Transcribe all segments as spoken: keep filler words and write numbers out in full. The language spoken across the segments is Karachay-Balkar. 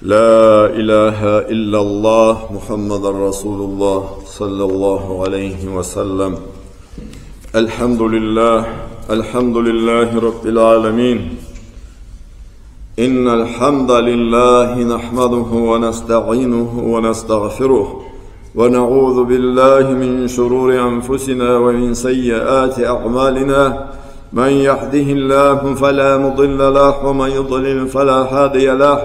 لا إله إلا الله محمد رسول الله صلى الله عليه وسلم. الحمد لله، الحمد لله رب العالمين. إن الحمد لله نحمده ونستعينه ونستغفره، ونعوذ بالله من شرور أنفسنا ومن سيئات أعمالنا. من يهده الله فلا مضل له، ومن يضلل فلا هادي له.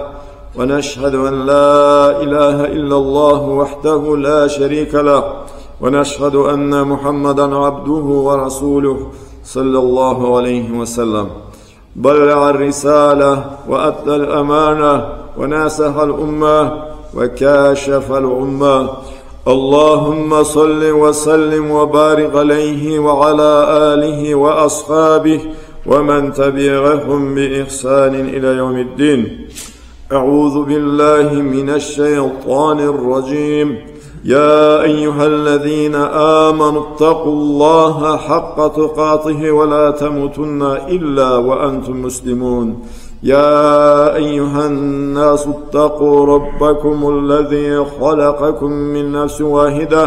ونشهد أن لا إله إلا الله وحده لا شريك له، ونشهد أن محمدا عبده ورسوله، صلى الله عليه وسلم. بلغ الرسالة وأدى الأمانة وناصح الأمة وكاشف الغمة. اللهم صل وسلم وبارك عليه وعلى آله وأصحابه ومن تبعهم بإحسان إلى يوم الدين. أعوذ بالله من الشيطان الرجيم. يا أيها الذين آمنوا اتقوا الله حق تقاته ولا تموتن إلا وأنتم مسلمون. يا أيها الناس اتقوا ربكم الذي خلقكم من نفس واحدة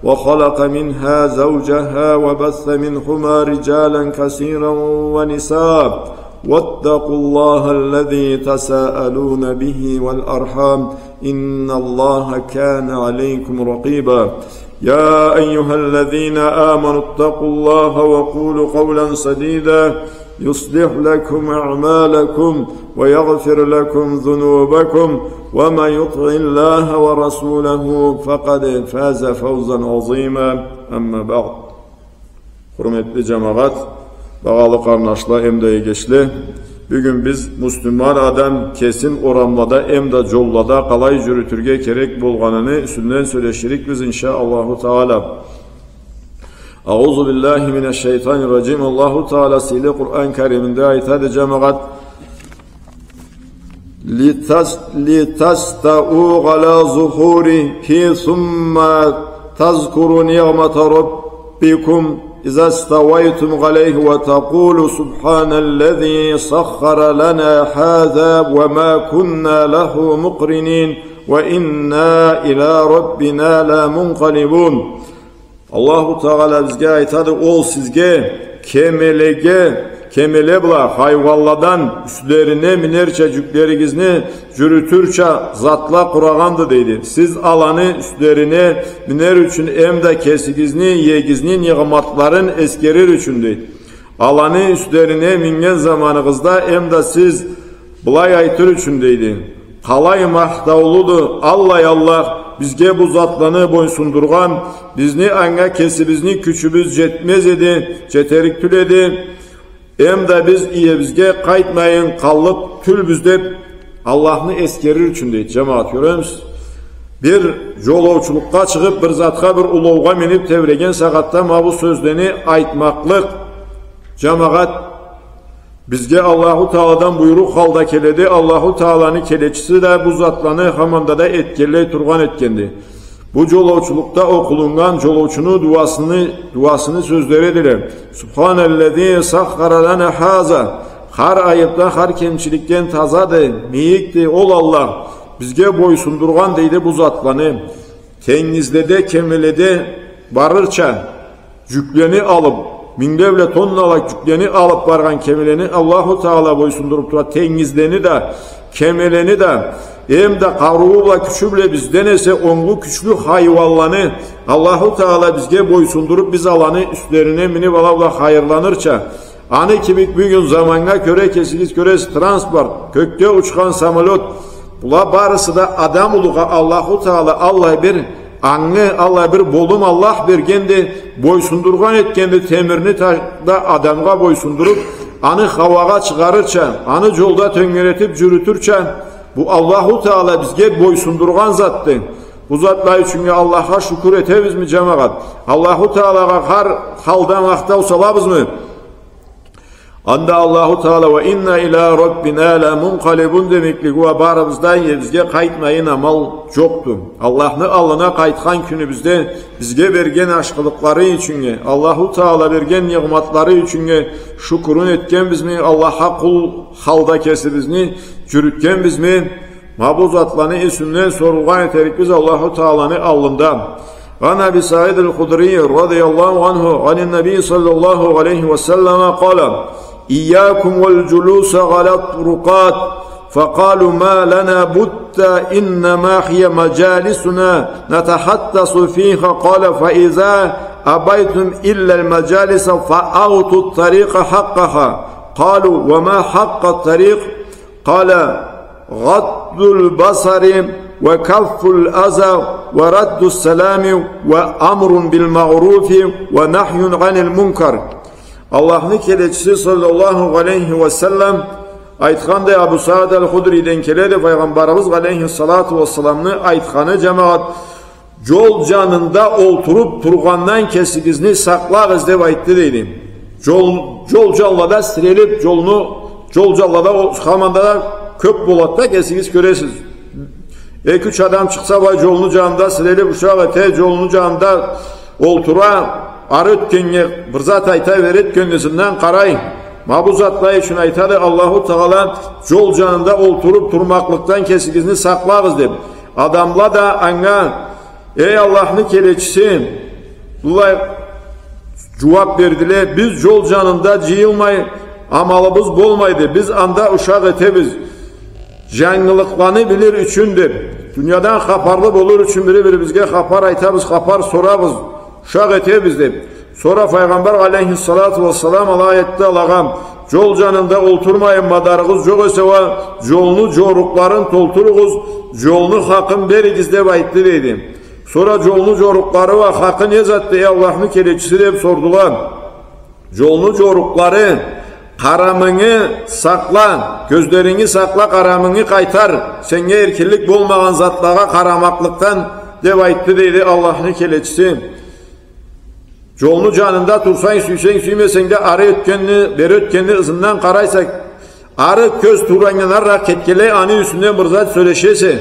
وخلق منها زوجها وبث منهما رجالا كثيرا ونساء واتقوا الله الذي تساءلون به والأرحام إن الله كان عليكم رقيبا. يا أيها الذين آمنوا اتقوا الله وقولوا قولا سديدا يصلح لكم أعمالكم ويغفر لكم ذنوبكم ومن يطع الله ورسوله فقد فاز فوزا عظيما. أما بعد. Хурметли джамагъат, багъалы къарнашла эмда эгечле, бюгюн биз муслиман адам кесин орамлада эмда джоллада къалай джюрютюрге керек болгъаныны юсюнден сёлеширикбиз, иншаАллаху Таала. أعوذ بالله من الشيطان الرجيم. Аллаху Таала сыйлы Къуран Кариминде айтады, джамагъат: لتس-، لتستووا على ظهوره ثم تذكروا نعمة ربكم إذا استويتم عليه وتقولوا سبحان الذي سخر لنا هذا وما كنا له مقرنين وإنا إلى ربنا لمنقلبون. Аллаху Таала бизге айтады, ол сизге, кемелеге, кемеле бла хайуанладан юслерине минерча, джюклеригизни джюрютюрча затла къурагъанды, дейди. Сиз аланы юслерине минер ючюн эмда кесигизни, иегизни нигъматларын эсгерир ючюн, дейди. Аланы юслерине минген заманыгъызда эмда сиз былай айтыр ючюн, дейди: къалай махтаулуду аллай Аллах, бизге бу затланы бойсундургъан, бизни анга кесибизни кючюбюз джетмез эди, джетерик тюл эди, эмда биз иебизге къайтмайын къаллыкъ тюлбюз, деб, Аллахны эсгерир ючюн, дейди, джамагъат, кёремисиз? Бир джолоучулукъгъа чыгъыб, бир затха, бир улоугъа миниб тебреген сагъатда ма бу сёзлени айтмакълыкъ, джамагъат, бизге Аллаху Тааладан буйрукъ халда келеди, Аллаху Тааланы келечиси да бу затланы хаманда да этгенлей тургъан этгенди. Бу джолоучулукъда окъулуннган джолоучуну дуасыны, дуасыны сёзлеридиле. سبحان الذي سخر لنا هذا. Хар айыбдан, хар кемчиликден тазады, мийикди ол Аллах, бизге бойсундургъан, дейди, бу затланы. Тенгизледе, кемеледе барырча, джюклени алыб, мингле бла тоннала джюклени алыб баргъан кемелени Аллаху Таала бойсундуруб турады, тенгизлени да, кемелени да, эмда къарыуу бла, кючю бла бизден эсе онглу, кючлю хайуанланы Аллаху Таала бизге бойсундуруб, биз аланы юслерине миниб, ала бла хайырланырча, аны кибик бюгюн заманнга кёре, кесигиз кёресиз, транспорт, кёкде учхан самолёт, была барысы да адам улугъа Аллаху Таала аллай бир ангы, аллай бир болум Аллах бергенди, бойсундургъан этгенди, темирни та-, да адамгъа бойсундуруб, аны хауагъа чыгъарырча, аны джолда тёнгеретиб джюрютюрча, бу Аллаху Таала бизге бойсундургъан затды. Бу затла ючюннге Аллахха шукур этебизми, джамагъат? Аллаху Таалагъа хар халда махтау салабызмы? Анда Аллаху Таала «وإنا إلى ربنا لمنقلبون» демеклиги уа барыбыз да иебизге къайтмайын амал джокъду. Аллахны аллына къайтхан кюнюбюзде бизге берген ашхылыкълары ючюннге, Аллаху Таала берген нигъматлары ючюннге шукурун этгенбизми, Аллахха къул халда кесибизни джюрютгенбизми? Ма бу затланы юсюнден сорулгъан этерикбиз Аллаху Тааланы аллында. عن أبي سعيد الخدري رضي الله عنه عن النبي صلى الله عليه وسلم قال: إياكم والجلوس على الطرقات. فقالوا: ما لنا بد، إنما هي مجالسنا نتحدث فيها. قال: فإذا أبيتم إلا المجالس فأعطوا الطريق حقها. قالوا: وما حق الطريق؟ قال: غض البصر وكف الأذى ورد السلام وأمر بالمعروف ونهي عن المنكر. Аллахны келечиси саллаллаху алейхи ва саллам айтханды, Абу Саид аль-Худриден келеди, Файгъамбарыбыз алейхиссалату вассаламны айтханы, жамагъат, жол жанында олтуруп тургъандан кесигизни сакълагъыз деп айтды, дейди. Жол, жол жанлада сирелип, жолну, жол жанлада ол, хаманда да кёп болады да, кесигиз кёресиз. Эки-юч адам чыкъса, былай жолну жанында сирелип, ушакъ эте, жолну жанында олтура, ары ётгеннге бир зат айта бере, ётгеннге ызындан къарай. Ма бу затла ючюн айтады Аллаху Таала, жол жанында олтуруп турмакълыкъдан кесигизни сакълагъыз деп. Адамла да анга: «Эй Аллахны келечиси», — былай жууап бердиле, — «биз жол жанында жыйылмай амалыбыз болмайды, биз анда ушакъ этебиз. Жангылыкъланы билир ючюн», — деп, дуниядан хапарлы болур ючюн бири-бирибизге хапар айтабыз, хапар сорабыз, ушакъ этебиз деп. Сора Файгъамбар алейхиссалату вассалам алай айтды алагъа: «Жол жанында олтурмайын мадарыгъыз жокъ эсе уа, жолну жорукъларын толтуругъуз, жолну хакъын беригиз», — деп айтды, дейди. Сора жолну жорукълары уа хакъы не затды, эй Аллахны келечиси, деп сордула. Жолну жорукълары: «Харамынгы сакъла, кёзлеринги сакъла, харамынгы къайтар, сеннге эркинлик болмагъан затлагъа къарамакълыкъдан», — деп айтды, дейди Аллахны келечиси. Жолну жанында турсанг, сюйсенг, сюймесенг да, ары ётгенни, бери ётгенни ызындан къарайса, ары кёз турангдан арыракъ кетгенлей, аны юсюнден бир зат сёлешесе,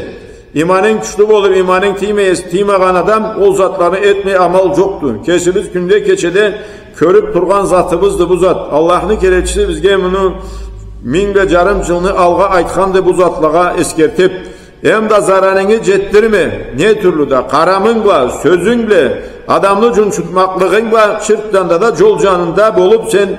иманынг кючлю болур, иманынг тиймей-, тиймеген адам ол затланы этмей амал жокъду. Кесибиз кюнде, кечеде кёрюп тургъан затыбызды бу зат. Аллахны келечиси бизге муну минг бла жарым жылны алгъа айтханды бу затлагъа эсгертип. Эм да заранынгы жетдирме, не тюрлю да, харамынг бла, сёзюнг бла, адамны жунчутмакълыгъынг бла, чыртдан да, да жол жанында болуп, сен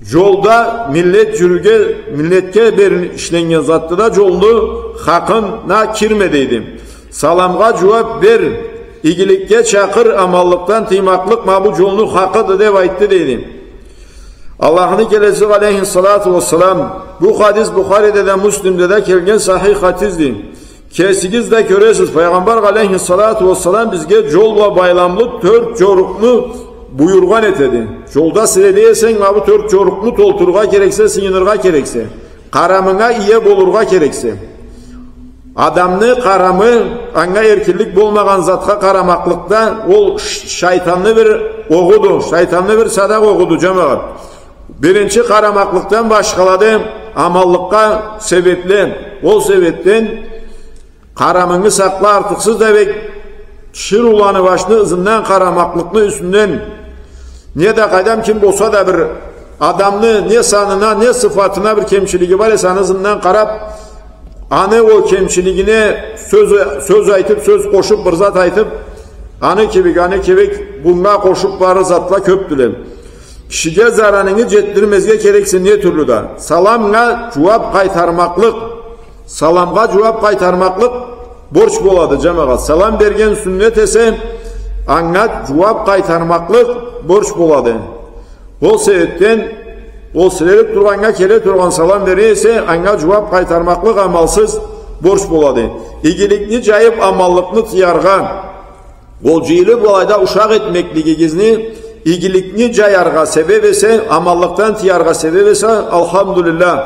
жолда миллет жюрюрге, миллетге берил-, ишленнген затды да, жолну хакъына кирме, дейди. Саламгъа жууап бер, игиликге чакъыр, аманлыкъдан тыймакълыкъ ма бу жолну хакъыды, деп айтды, дейди. Аллахны келечиси алейхиссалату вассалам, бу хадис Бухариде да, Муслимде да келген сахих хадисди. Кесигиз да кёресиз, Файгъамбар алейхиссалату вассалам бизге жол бла байламлы тёрт жорукъну буюргъан этеди. Жолда сиреле эсенг, ма бу тёрт жорукъну толтурургъа керексе, сыйыныргъа керексе, харамынга ие болургъа керексе. Адамны харамы, анга эркинлик болмагъан затха къарамакълыкъда, ол ш-, шайтанны бир огъуду, шайтанны бир садакъ огъуду, жамагъат. Биринчи, къарамакълыкъдан башхалады аманлыкъгъа себепле. Ол себепден харамынгы сакъла, артыкъсыз да бек тиширыуланы башны ызындан, къарамакълыкъны юсюнден. Не да къайдам, ким болса да бир адамны не санына, не сыфатына бир кемчилиги бар эсе, аны ызындан къарап, аны ол кемчилигине сёз, сёз айтып, сёз къошуп, бир зат айтып, аны кибик, аны кибик, бунга къошуп барыр затла кёпдюле. Кишиге заранынгы жетдирмезге керексе не тюрлю да. Саламгъа жууап къайтармакълыкъ. Саламгъа жууап къайтармакълыкъ борч болады, жамагъат. Салам берген сюннет эсе, анга жууап къайтармакълыкъ борч болады. Ол себепден, ол сирелип тургъаннга келе тургъан салам бере эсе, анга жууап къайтармакълыкъ амалсыз борч болады. Игиликни жайып, аманлыкъны тыяргъа, ол жыйылып, алайда ушакъ этмеклигигизни игиликни жаяргъа себеп эсе, аманлыкъдан тыяргъа себеп эсе, алхамдулиллах.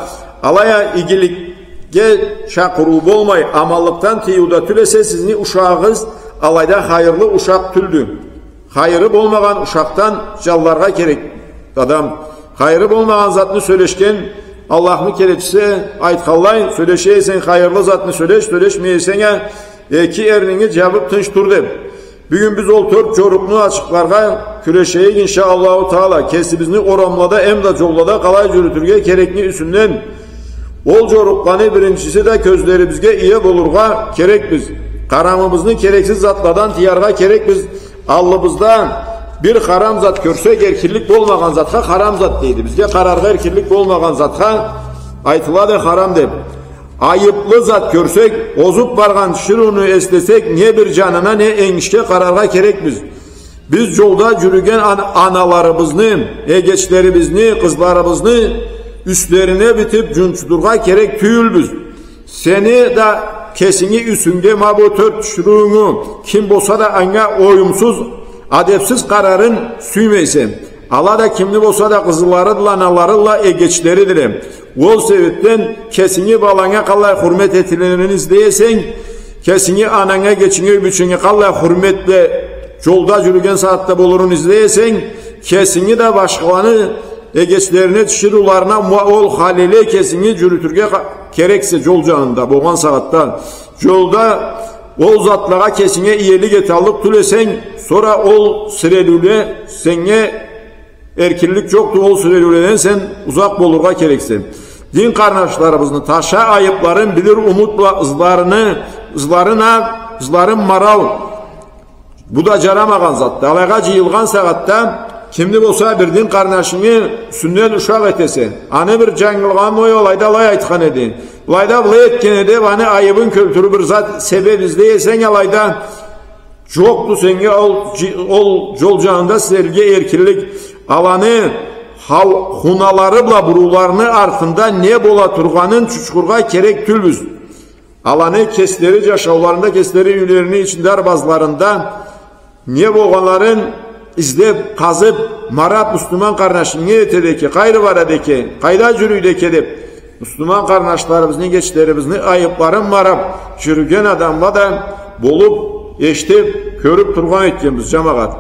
Алай а игиликге чакъырыу болмай, аманлыкъдан тыйыу да тюл эсе, сизни ушагъыгъыз алайда хайырлы ушакъ тюлдю. Хайыры болмагъан ушакъдан жанларгъа керек адам. Хайыры болмагъан затны сёлешген, Аллахны келечиси айтханлай, сёлеше эсенг, хайырлы затны сёлеш, сёлешмей эсенг а, эки эрнинги жабып, тынч тур, деп. Бюгюн биз ол тёрт жорукъну ачыкъларгъа кюрешейик, иншаАллаху Таала. Кесибизни орамлада, эм да жоллада къалай жюрютюрге керекни юсюнден Ол джорукъланы биринчиси да кёзлерибизге ие болургъа керекбиз. Къарамыбызны керексиз затладан тыяргъа керекбиз. Аллыбызда бир харам зат кёрсек, эркинлик болмагъан затха харам зат дейди. Бизге къараргъа эркинлик болмагъан затха айтылады харам деп. Айыплы зат кёрсек, озуб баргъан тиширыуну эслесек, не бир джанына, не энгишге къараргъа керекбиз. Биз джолда джюрюген ан-, аналарыбызны, эгечлерибизни, къызларыбызны юслерине битиб джунчудургъа керек тюйюлбюз. Сени да кесинги юсюнгде ма бу тёрт тиширыунгу ким болса да анга оюмсуз, адебсиз къарарын сюймейсе. Ала да кимни болса да къызларыдыла, аналарыдыла, эгечлеридиле. Ол себебден кесинги баланга къаллай хурмет этилирин излей эсенг, кесинги ананга, эгечинге, юй бийченге къаллай хурмет бла джолда джюрюген сагъатда болурун излей эсенг, кесинги да башхаланы эгечлерине, тиширыуларына ма ол хал иле кесинги джюрютюрге къа-, керексе джол джанында болгъан сагъатда. Джолда ол затлагъа кесинге иелик эталлыкъ тюл эсенг, сора ол сирелиуле сеннге эркинлик джокъду, ол сирелиуледен сен узакъ болургъа керексе. Дин къарнашларыбызны таша айыбларын билир умут бла ызларыны, ызларына, ызларын марау. Бу да джарамагъан затды. Алайгъа джыйылгъан сагъатда кимни болса бир дин къарнашынгы юсюнден ушакъ этесе. Аны бир джангылгъанын, ой, алайда алай айтхан эди, былайда былай этген эди, аны айыбын кёлтюрюб бир зат, себеб излей эсенг, алайда джокъду сеннге ол джи-, ол джол джанында сизге эркинлик. Аланы хау-, хуналары бла буруларыны артында не бола тургъанын чучхургъа керек тюлбюз. Аланы кеслери джашауларында, кеслери юйлерини ичинде, арбазларында не болгъанларын излеб, къазыб, мараб, муслиман къарнашым не этеди эке, къайры барады эке, къайда джюрюйдю эке деб, муслиман къарнашларыбызны, эгечлерибизни айыбларын мараб джюрюген адамла да болуб, эшитиб, кёрюб тургъан этгенбиз, джамагъат.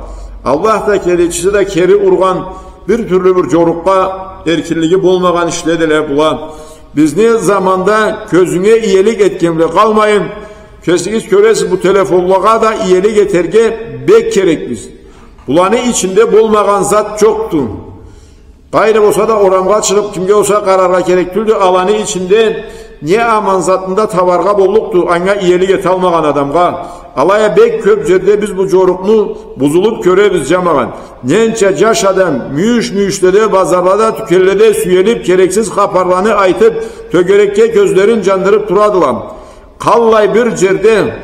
Аллах да, келечиси да кери ургъан, бир тюрлю бир джорукъгъа эркинлиги болмагъан ишледиле була. Бизни заманда кёзюнге иелик этген бла къалмайын, кесигиз кёресиз, бу телефонлагъа да иелик этерге бек керекбиз. Буланы ичинде болмагъан зат джокъду. Къайры болса да, орамгъа чыгъыб, кимге болса къараргъа керек тюлдю, аланы ичинде не аман затны да табаргъа боллукъду, анга иелик эталмагъан адамгъа. Алай а бек кёб джерде биз бу джорукъну бузулуб кёребиз, джамагъат. Ненча джаш адам мюйюш-мюйюшледе, базарлада, тюкенледе сюелиб, керексиз хапарланы айтыб, тёгерекге кёзлерин джандырыб турадыла. Къаллай бир джерде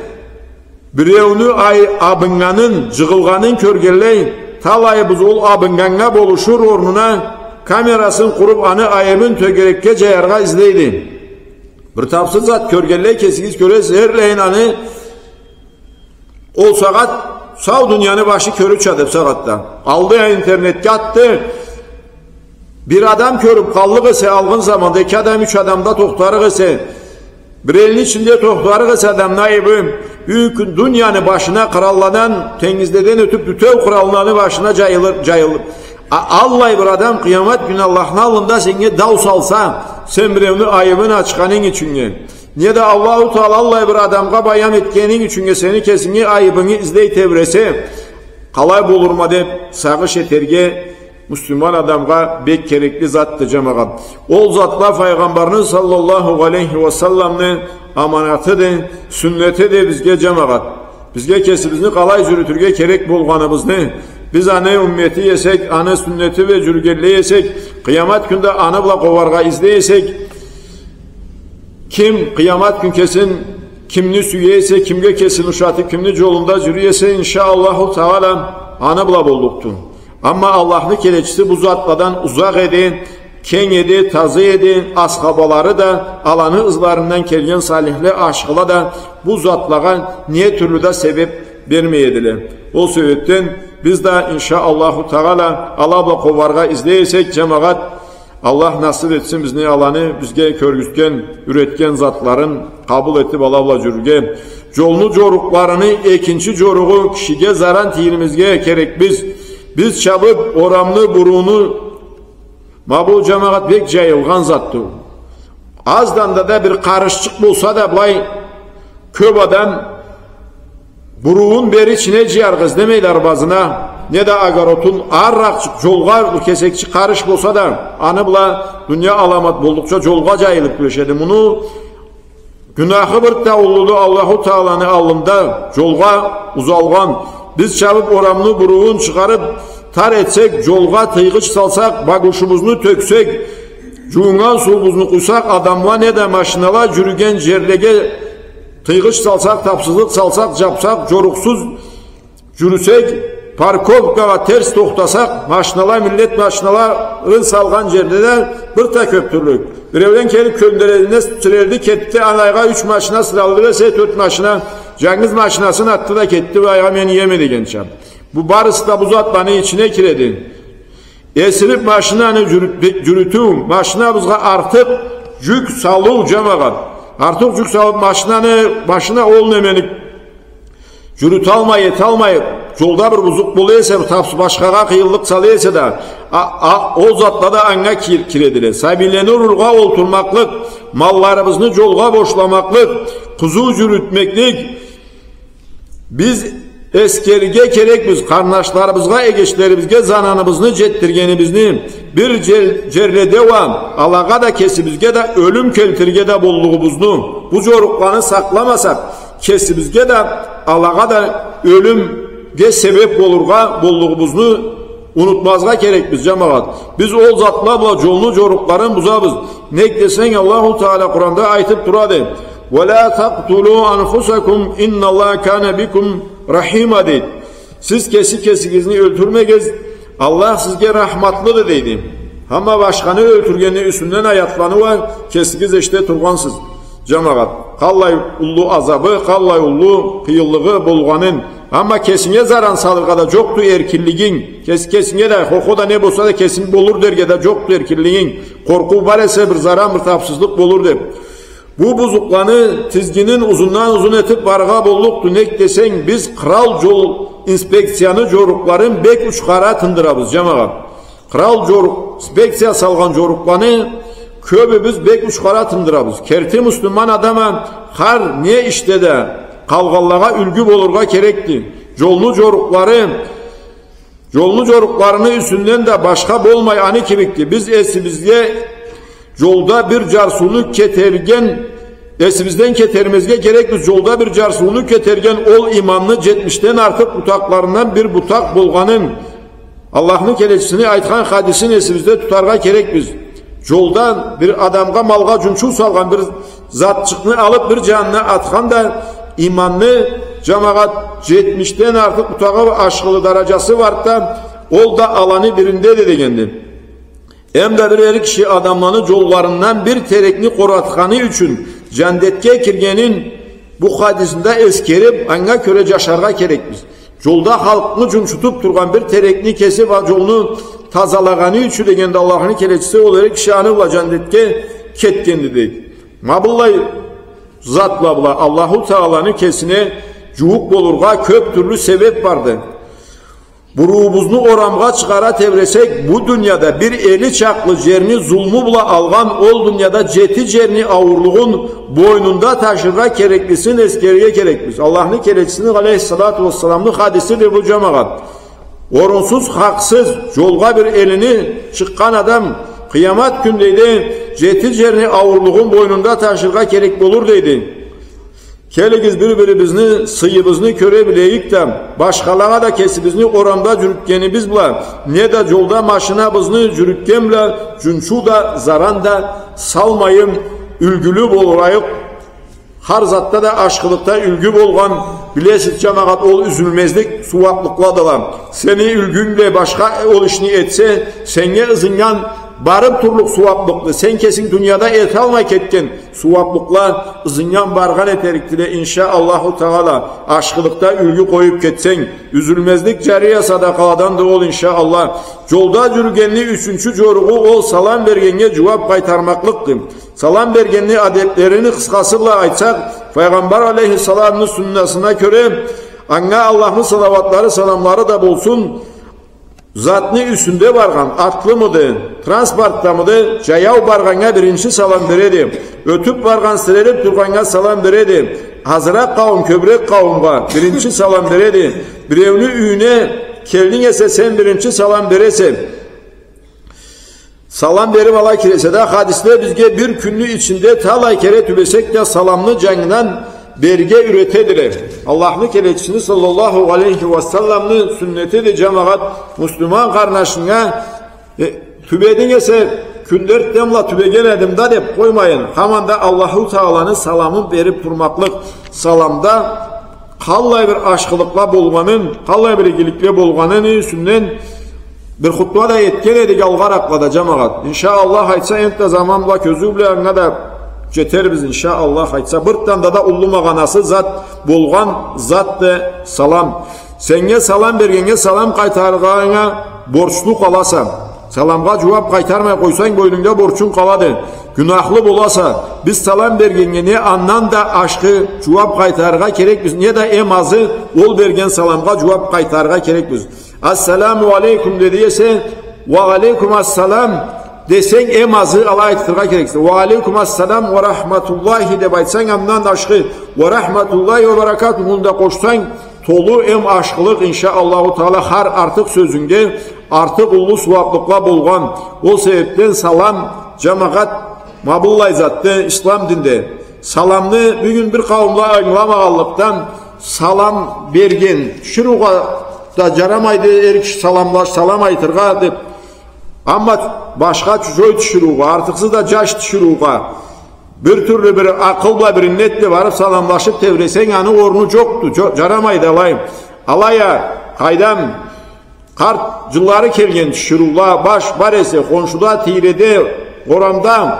биреуню ай-, абыннганын, джыгъылгъанын кёргенлей, талайыбыз ол абыннганнга болушур орнуна камерасын къуруб, аны айыбын тёгерекге джаяргъа излейди. Бир тапсыз зат кёргенлей, кесигиз кёресиз, эрлайын аны ол сагъат сау дунияны башы кёрюрча деб сагъатда алды а интернетге атды. Бир адам кёрюб къаллыкъ эсе, алгъын заманда эки адам, юч адамда тохтарыкъ эсе, бир элни ичинде тохтарыкъ эсе адамны айыбы, бюгюн кюн дунияны башына, къралладан, тенгизледен ётюб, бютеу къралланы башына джайылыр, джайылыр. А аллай бир адам къыямат кюн Аллахны аллында сеннге дау салса, сен биреуню айыбын ачханынг ючюннге, неда Аллаху Таала аллай бир адамгъа баян этгенинг ючюннге сени кесинги айыбынгы излей тебресе, къалай болурма деб сагъыш этерге муслиман адамгъа бек керекли затды, джамагъат. Ол затла Файгъамбарны саллаллаху алейхи ва салламны аманатыды, сюннетиди бизге, джамагъат. Бизге кесибизни къалай джюрютюрге керек болгъаныбызны, биз аны уммети эсек, аны сюннети бла джюрюгенлей эсек, къыямат кюнде аны бла къобаргъа излей эсек, ким къыямат кюн кесин, кимни сюе эсе, кимге кесин ушатыб, кимни джолунда джюрюй эсе, иншаАллаху Таала, аны бла боллукъду. Амма Аллахны келечиси бу затладан узакъ эди, кенг эди, таза эди, асхабалары да, аланы ызларындан келген салихле, ашхыла да бу затлагъа не тюрлю да себеб бермей эдиле. Ол себебден биз да, иншаАллаху Таала, ала бла къобаргъа излей эсек, джамагъат, Аллах насыб этсин бизни аланы бизге кёргюзтген, юретген затларын къабыл этиб, ала бла джюрюрге. Джолну джорукъларыны экинчи джоругъу, кишиге заран тийирмезге керекбиз. Биз чабыб, орамны, бурууну, ма бу, джамагъат, бек джайылгъан затды. Аздан да, да бир къарышчыкъ болса да, былай кёб адам буруун бери ичине джыяргъа излемейди арбазына. не да огородун, арыракъчыкъ джолгъа бир кесекчик къарыш болса да, аны бла дуния аламат боллукъча джолгъа джайылыб кюрешеди. Муну гюнахы бир да уллуду Аллаху Тааланы аллында джолгъа узалгъан. Биз чабыб орамны бурууун чыгъарыб тар этсек, джолгъа тыйгъыч салсакъ, багушубузну тёксек, джуунган суубузну къуйсакъ, адамла не да машинала джюрюген джерлеге тыйгъыч салсакъ, тапсызлыкъ салсакъ, джабсакъ, джорукъсуз джюрюсек, парковкагъа терс тохтасакъ, машинала, миллет машиналарын салгъан джерде да бир да кёб тюрлю. Биреуден келиб кёндередине сюрерди, кетди, анайгъа юч машина сыралды эсе, тёрт машина, джангыз машинасын атды да кетди, былайгъа мен иеме дегенча. Бу барысы да бу затланы ичине киреди. Эсириб машинаны джюрют-, джюрютюу, машинабызгъа артыкъ джюк салыу, джамагъат. Артыкъ джюк салыб машинаны, машина ол немени джюрюталмай, эталмай, джолда бир бузукъ бола эсе, бир тапсыз башхагъа къыйынлыкъ сала эсе да, а, а, ол затла да анга кир-, киредиле. Сабийлени рульгъа олтурмакълыкъ, малларыбызны джолгъа бошламакълыкъ, къызыу джюрютмеклик, биз эскерирге керекбиз, къарнашларыбызгъа, эгечлерибизге зананыбызны джетдиргенибизни, бир джер-, джерледе уа алагъа да, кесибизге да ёлюм келтирирге да боллугъубузну. Бу джорукъланы сакъламасакъ, кесибизге да, алагъа да ёлюмге себеб болургъа боллугъубузну унутмазгъа керекбиз, джамагъат. Биз ол затла бла джолну джорукъларын бузабыз. Нек десенг, Аллаху Таала Къуранда айтыб турады: «Ва ла такътулу анфусакум, инналлаха кана бикум рахима», — дейди. Сиз кеси кесигизни ёлтюрмегиз, Аллах сизге рахматлыды, дейди. Амма башханы ёлтюргенни юсюнден аятланы уа кесигиз эшите тургъансыз, джамагъат. Къаллай уллу азабы, къаллай уллу къыйынлыгъы болгъанын. Амма кесинге заран салыргъа да джокъду эркинлигинг. Кес-, кесинге да, хо-хо да, не болса да, кесинг болур дерге да джокъду эркинлигинг. Къоркъуу бар эсе, бир заран, бир тапсызлыкъ болур деб. Бу бузукъланы тизгинин узундан узун этиб барыргъа боллукъду. Нек десенг, биз кърал джол инспекцияны джорукъларын бек учхара тындырабыз, джамагъат. Кърал джорукъ, инспекция салгъан джорукъланы кёбюбюз бек учхара тындырабыз. Керти муслиман адам а хар не ишде да къалгъанлагъа юлгю болургъа керекди. Джолну джорукълары, джолну джорукъларыны юсюнден да башха болмай, аны кибикди. Биз эсибизге джолда бир джарсыуну кетерген, эсибизден кетермезге керекбиз, джолда бир джарсыуну кетерген ол иманны джетмишден артыкъ бутакъларындан бир бутакъ болгъанын, Аллахны келечисини айтхан хадисин эсибизде тутаргъа керекбиз. Джолда бир адамгъа, малгъа джунчуу салгъан, бир затчыкъны алыб бир джанына атхан да, иманны, джамагъат, джетмишден артыкъ бутагъы, ашхылы дараджасы барды да, ол да аланы бириндеди дегенди. Эм да бир эр киши адамланы джолларындан бир терекни къоратханы ючюн джандетге киргенин бу хадисинде эскериб, анга кёре джашаргъа керекбиз. Джолда халкъны джунчутуб тургъан бир терекни кесиб, а, джолну тазалагъаны ючюн дегенде Аллахны келечиси, ол эр киши аны бла джандетге кетгенди, дейди. Ма быллай затла бла Аллаху Тааланы кесине джууукъ болургъа кёб тюрлю себеб барды. Буруубузну орамгъа чыгъара тебресек, бу дунияда бир эли чакълы джерни зулму бла алгъан, ол дунияда джети джерни ауурлугъун бойнунда ташыргъа кереклисин эскерирге керекбиз. Аллахны келечисини алейхиссалату уассаламны хадисиди бу, джамагъат. Орунсуз, хакъсыз джолгъа бир элини чыкъгъан адам къыямат кюн, дейди, джети джерни ауурлугъун бойнунда ташыргъа керек болур, дейди. Келигиз, бир-бирибизни сыйыбызны кёре билейик да, башхалагъа да кесибизни орамда джюрютгенибиз бла, не да джолда машинабызны джюрютген бла, джунчуу да, заран да салмайын, юлгюлю болурайыкъ. Хар затда да ашхылыкъда юлгю болгъан, билесиз, джамагъат, ол юзюлмезлик сууаблыкъладыла. Сени юлгюнг бла башха ол ишни этсе, сеннге ызыннган барыб турлукъ сууаблыкъды. Сен кесинг дунияда эталмай кетген сууаблыкъла ызыннган баргъан этерикдиле, иншаАллаху Таала, ашхылыкъда юлгю къоюб кетсенг. Юзюлмезлик джария садакъаладанды ол, иншаАллах. Джолда джюрюгенни ючюнчю джоругъу ол салам бергеннге джууаб къайтармакълыкъды. Салам бергенни адеблерини къысхасы бла айтсакъ, Файгъамбар алейхиссаламны суннасына кёре, анга Аллахны салауатлары, саламлары да болсун, затны юсюнде баргъан, атлымыды, транспортдамыды, джаяу баргъаннга биринчи салам береди. Ётюб баргъан, сирелиб тургъаннга салам береди. Азыракъ къауум, кёбюрек къауумгъа биринчи салам береди. Биреуню юйюне Келдинг эсе, сен биринчи салам бересе. Салам берип ала киресе да, хадисле бизге бир кюнню ичинде талай кере тюбесек да, саламны джангыдан берирге юретедиле. Аллахны келечисини саллаллаху алейхи ва салламны сюннетиди, джамагъат, муслиман къарнашынга, э, тюбединг эсе, кюн дёртден бла тюбеген эдим да деп къоймайын. Хаманда Аллаху Тааланы саламын берип турмакълыкъ, саламда къаллай бир ашхылыкъла болгъанын, къаллай бир игиликле болгъанын юсюнден бир хутба да этген эдик алгъаракълада, джамагъат. Иншааллах айтса, энтда заман бла, кёзюу бла анга да джетербиз, иншааллах айтса. Бир танда да уллу магъанасы зат болгъан затды салам. Сеннге салам бергеннге салам къайтарыргъа борчлу къаласа. Саламгъа джууап къайтармай къойсанг, бойнунгда борчунг къалады. Гюнахлы боласа. Биз салам бергеннге не андан да ашхы джууап къайтарыргъа керекбиз, не да эм азы ол берген саламгъа джууап къайтарыргъа керекбиз. «Ассаламу алейкум» деди эсе, «Ва алейкум ассалам» десенг, эм азы алай айтыргъа керексе. «Ва алейкум ассалам ва рахматуллахи» деп айтсанг, андан ашхы, «Ва рахматуллахи ва баракатуху»ну да къошсанг, толу эм ашхылыкъ, иншааллаху таала, хар артыкъ сёзюнгде артыкъ уллу сууаплыкъла болгъан. Ол себепден салам, джамагъат, ма быллай затды ислам динде. Саламны бюгюн бир къауумла ангыламагъанлыкъдан, салам берген тиширыугъа да джарамайды, эр киши саламлаш-, салам айтыргъа деп. Амма башха чужой тиширыугъа, артыкъсыз да джаш тиширыугъа, бир тюрлю бир акъыл бла, бир иннет бла барып саламлашып тебресенг, аны орну джокъду, джо-, джарамайды алай. Алай а, къайдам, къарт, джыллары келген тиширыула баш бар эсе, хоншуда, тийреде, орамда,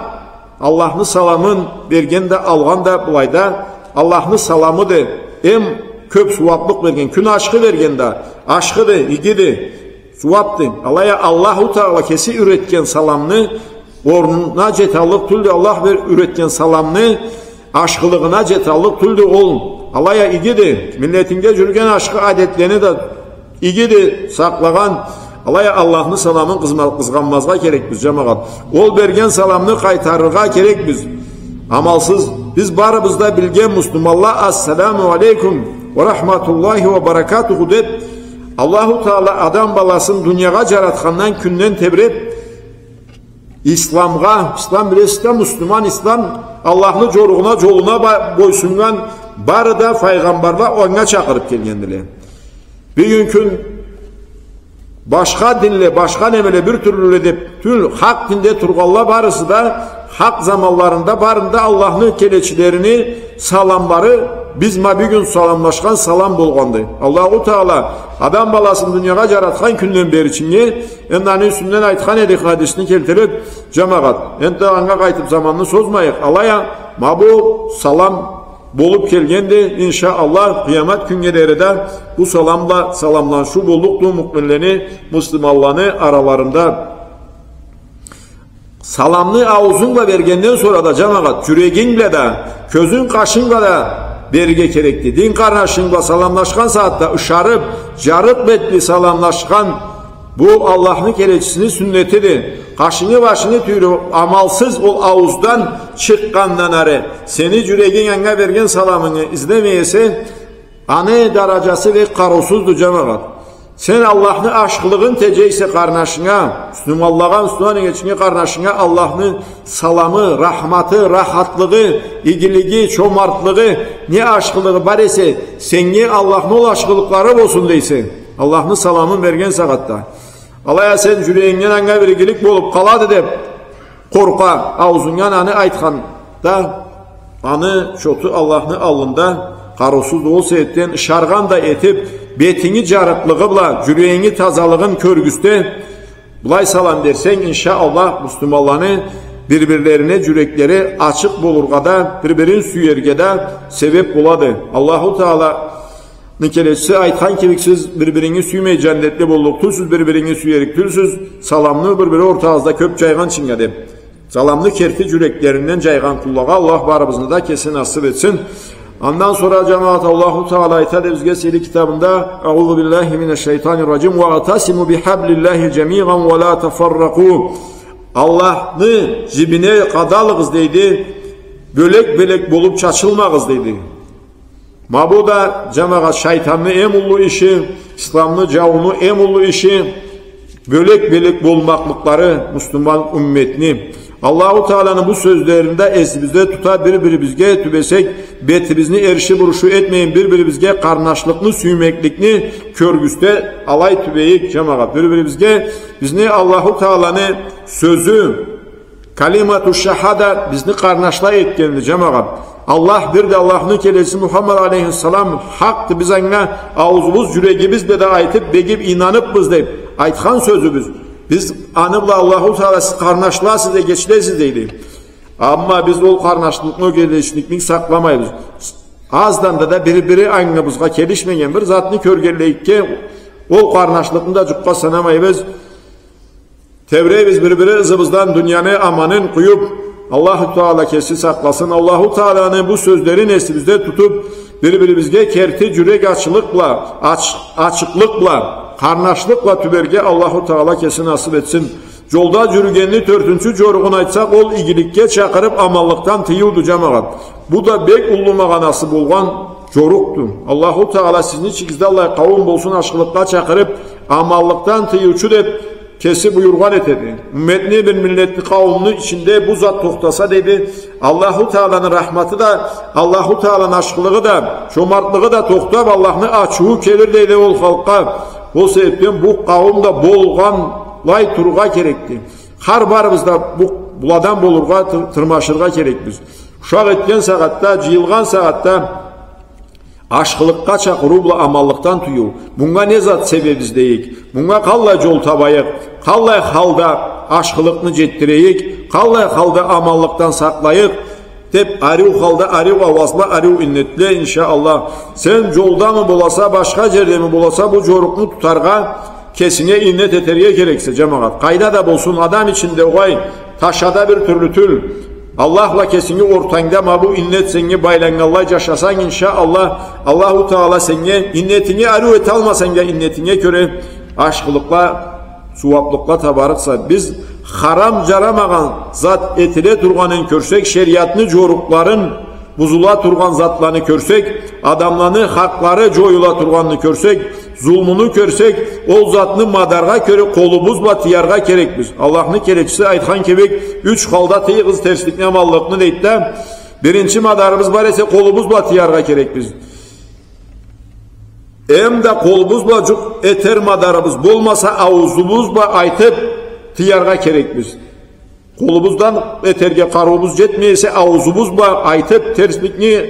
Аллахны саламын берген да, алгъан да былайда Аллахны саламыды. Эм кёп сууаплыкъ берген, кюн ашхы берген да, ашхыды, игиди, сууапды. Алай а Аллаху Таала кеси юретген саламны орнуна джеталлыкъ тюлдю. Аллах бир юретген саламны ашхылыгъына джеталлыкъ тюлдю ол. Алай а игиди, миллетинге джюрюген ашхы адетлени да игиди сакълагъан. Алай а Аллахны саламын къызма-, къызгъанмазгъа керекбиз, джамагъат. Ол берген саламны къайтарыргъа керекбиз. Амалсыз, биз барыбыз да билген муслиманла, «Ассаламу алейкум ва рахматуллахи ва баракатуху» деп, Аллаху Таала адам баласын дуниягъа джаратхандан кюнден тебреп, исламгъа, ислам билесиз да, муслиман ислам, Аллахны джоругъуна, джолуна ба-, бойсуннган бары да файгъамбарла анга чакъырып келгендиле. Бюгюн кюн башха динле, башха немеле, бир тюрлюле деп тюл, хакъ динде тургъанла барысы да хакъ заманларында барында Аллахны келечилерини саламлары биз ма бюгюн саламлашхан салам болгъанды. Аллаху Таала адам баласын дуниягъа джаратхан кюнден бери чинге, энди аны юсюнден айтхан эдик хадисни келтирип, джамагъат. Энди анга къайтып заманны созмайыкъ. Алай а, ма бу салам болуп келгенди, иншааллах, къыямат кюннге дери да бу салам бла саламланышыу боллукъду муъминлени, муслиманланы араларында. Саламны аузунг бла бергенден сора да, джамагъат, джюрегинг бла да, кёзюнг, къашынг бла да берирге керекди. Дин къарнашынг бла саламлашхан сагъатда ышарып, джарыкъ бетли саламлашхан бу Аллахны келечисини сюннетиди. Къашынгы, башынгы тюйюп, амалсыз ол аууздан чыкъгъандан ары, сени джюрегинг анга берген саламынгы излемей эсе, аны дараджасы бек къарыусузду, джамагъат. Сен Аллахны ашхылыгъын теджейсе къарнашынга, муслиманлагъа, муслиман эгечинге, къарнашынга Аллахны саламы, рахматы, рахатлыгъы, игилиги, чомартлыгъы, не ашхылыгъы бар эсе, сеннге Аллахны ол ашхылыкълары болсун дейсе. Аллахны саламын берген сагъатда. Алай а сен джюрегингден анга бир игилик болуп къалады деп къоркъа, аузунгдан аны айтханда, аны чоту Аллахны аллында къарыусузду. Ол себепден ышаргъан да этип, бетинги джарыкълыгъы бла джюрегинги тазалыгъын кёргюзте, былай салам берсенг, иншааллах, муслиманланы бир-бирлерине джюреклери ачыкъ болургъа да, бир-бирин сюерге да себеп болады. Аллаху Таала Ны келечиси айтхан кибик, сиз бир-биринги сюймей джандетли боллукъ тюлсюз, бир-биринги сюерик тюлсюз, саламны бир-бири ортагъызда кёп джайгъанчынга деп. Саламны керти джюреклеринден джайгъан къуллагъа Аллах барыбызны да кеси насып этсин. Андан сора, джамагъат, Аллаху Таала айтады бизге сыйлы китабында: «Аузу биллахи минаш-шайтанир-раджим. Ваътасиму бихаблиллахи джамиан ва ла тафарракъу». Аллахны джибине къадалыгъыз, дейди. Бёлек-бёлек болуп чачылмагъыз, дейди. Ма бу да, джамагъат, шайтанны эм уллу иши, исламны джаууну эм уллу иши, бёлек-бёлек болмакълыкълары муслиман умметни. Аллаху Тааланы бу сёзлерин да эсибизде тута, бир-бирибизге тюбесек, бетибизни эрши-бурушу этмейин, бир-бирибизге къарнашлыкъны, сюймекликни кёргюзте, алай тюбейик, джамагъат. Бир-бирибизге, бизни Аллаху Тааланы сёзю, калимату шахада, бизни къарнашла этгенди, джамагъат. Аллах бирди, Аллахны келечиси Мухаммад алейхиссалам хакъды, биз анга аузубуз, джюрегибиз бла да айтып, бегип, ийнаныпбыз деп айтхан сёзюбюз. Биз аны бла, Аллаху Таала, сиз къарнашласыз, эгечлесиз, дейди. Амма биз ол къарнашлыкъны, эгечликни сакъламайбыз. Аздан да, да бири-бири ангыбызгъа келишмеген бир затны кёргенлейикге, ол къарнашлыкъны да джукъгъа санамайбыз. Тебирейбиз бир-бири ызыбыздан дунияны аманын къуюп, Аллаху Таала кеси сакъласын. Аллаху Тааланы бу сёзлерин эсибизде тутуп, бир-бирибизге керти джюрек ачылыкъ бла, ач-, ачыкълыкъ бла, къарнашлыкъ бла тюберге Аллаху Таала кеси насып этсин. Джолда джюрюгенни тёртюнчю джоругъун айтсакъ, ол игиликге чакъырып, аманлыкъдан тыйыуду, джамагъат. Бу да бек уллу магъанасы болгъан джорукъду. Аллаху Таала сизни ичигизде аллай къауум болсун, ашхылыкъгъа чакъырып, аманлыкъдан тыйыучу деп, кеси буюргъан этеди. Умметни, бир миллетни, къауумну ичинде бу зат тохтаса, дейди, Аллаху Тааланы рахматы да, Аллаху Тааланы ашхылыгъы да, чомартлыгъы да тохтап, Аллахны ачыуу келир, дейди, ол халкъгъа. Ол себепден бу къауум да болгъанлай турургъа керекди. Хар барыбыз да бу, буладан болургъа, тыр-, тырмашыргъа керекбиз. Ушакъ этген сагъатда, джыйылгъан сагъатда, ашхылыкъгъа чакъырыу бла аманлыкъдан тыйыу. Мунга не зат себебиз дейик? Мунга къаллай джол табайыкъ? Къаллай халда ашхылыкъны джетдирейик? Къаллай халда аманлыкъдан сакълайыкъ? Деп, ариу халда, ариу ауазла, ариу иннет бла, иншаАллах. Сен джолдамы боласа, башха джердеми боласа, бу джорукъну тутаргъа, кесинге иннет этерге керексе, джамагъат. Къайда да болсун, адам ичинде огъай, ташада бир тюрлю тюл. Аллах бла кесинги ортангда ма бу иннет сеннге байланнганлай джашасанг, иншаАллах, Аллаху Таала сеннге, иннетинги ариу эталмасанг да, иннетинге кёре ашхылыкъла, сууаплыкъла табарыкъса. Биз харам, джарамагъан зат этиле тургъанын кёрсек, шериатны джорукъларын бузула тургъан затланы кёрсек, адамланы хакълары джоюла тургъанын кёрсек, зулмуну кёрсек, ол затны мадаргъа кёре къолубуз бла тыяргъа керекбиз. Аллахны келечиси айтхан кибик, юч халда тыйыгъыз терсликни, аманлыкъны, дейди да, биринчи мадарыбыз бар эсе, къолубуз бла тыяргъа керекбиз. Эм да къолубуз бла джукъ этер мадарыбыз болмаса, ауузубуз бла айтып тыяргъа керекбиз. Къолубуздан этерге къарыуубуз джетмей эсе, ауузубуз бла айтып терсликни,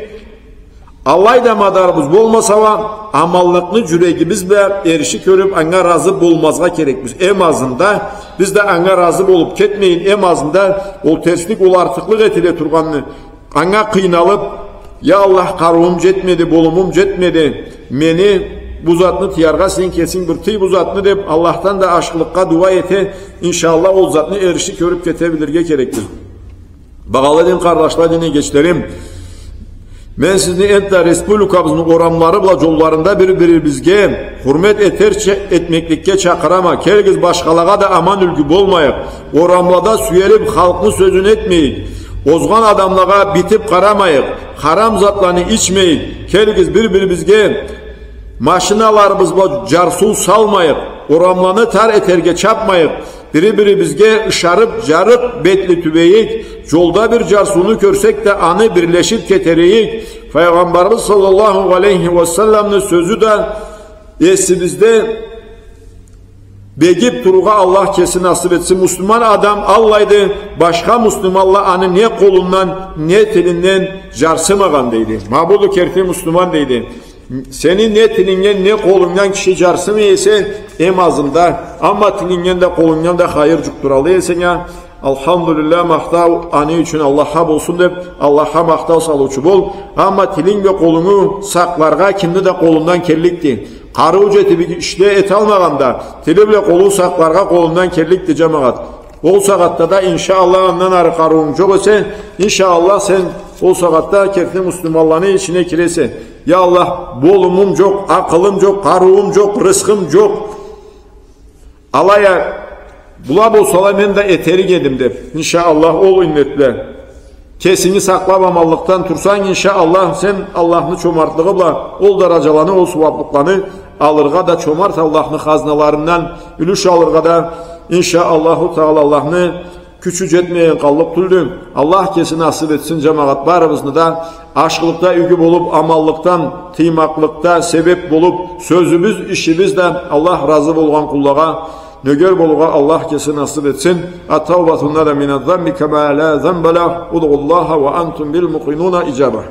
алай да мадарыбыз болмаса уа, аманлыкъны джюрегибиз бла эрши кёрюп, анга разы болмазгъа керекбиз. Эм азында биз да анга разы болуп кетмейин, эм азында ол терслик, ол артыкълыкъ этиле тургъанны анга къыйналып, я Аллах, къарыуум джетмеди, болумум джетмеди, мени бу затны тыяргъа сен кесинг бир тый бу затны деп, Аллахдан да ашхылыкъгъа дуа эте, иншаАллах, ол затны эрши кёрюп кете билирге керекбиз. Багъалы дин къардашла, дин эгечлерим, мен сизни энтда республикабызны орамлары бла джолларында бир-бирибизге хурмет этерча этмекликге чакъырама. Келигиз, башхалагъа да аман юлгю болмайыкъ. Орамлада сюелип, халкъны сёзюн этмейик. Озгъан адамлагъа битип къарамайыкъ. Харам затланы ичмейик. Келигиз, бир-бирибизге машиналарыбыз бла джарсыу салмайыкъ. Орамланы тар этерге чапмайыкъ. Бири-бирибизге ышарып, джарыкъ бетли тюбейик. Джолда бир джарсыуну кёрсек да, аны бирлешип кетерейик. Файгъамбарыбыз саллаллаху алейхи ва салламны сёзю да эсибизде бегип турургъа Аллах кеси насып этсин. Муслиман адам аллайды, башха муслиманла аны не къолундан, не тилинден джарсымагъан, дейди. Ма буду керти муслиман, дейди. Сени не тилингден, не къолунгдан киши джарсымай эсе, эм азында, амма тилингден да, къолунгдан да хайыр джукъдураллыкъ эсенг а, алхамдулиллях, махтау аны ючюн Аллахха болсун деп, Аллахха махтау салыучу бол. Амма тилинг бла къолунгу сакъларгъа кимни да къолундан келликди. Къарыу джетип ишле эталмагъан да, тили бла къолу сакъларгъа къолундан келликди, джамагъат. Ол сагъатда да, иншаАллах, андан ары къарыуунг джокъ эсе, иншаАллах, сен ол сагъатда керти муслиманланы ичине киресе. Я Аллах, болумум джокъ, акъылым джокъ, къарыуум джокъ, рысхым джокъ. Алай а, была болсала, мен да этерик эдим деп, иншаАллах, ол иннет бла. кесинги сакълаб аманлыкъдан турсанг, иншаАллах, сен Аллахны чомартлыгъы бла ол даражаланы, ол сууаблыкъланы алыргъа да, чомарт Аллахны хазналарындан юлюш алыргъа да, иншаАллаху Таала, Аллахны кючю джетмеген къаллыкъ тюлдю. Аллах кеси насыб этсин, джамагъат, барыбызны да ашхылыкъда юйге болуб, аманлыкъдан, тыймакълыкъда себеб болуб, сёзюбюз, ишибиз да Аллах разы болгъан къуллагъа нёгер болургъа Аллах кеси насыб этсин. التائب من الذنب كمن لا ذنب له. ادعوا الله وأنتم موقنون بالإجابة.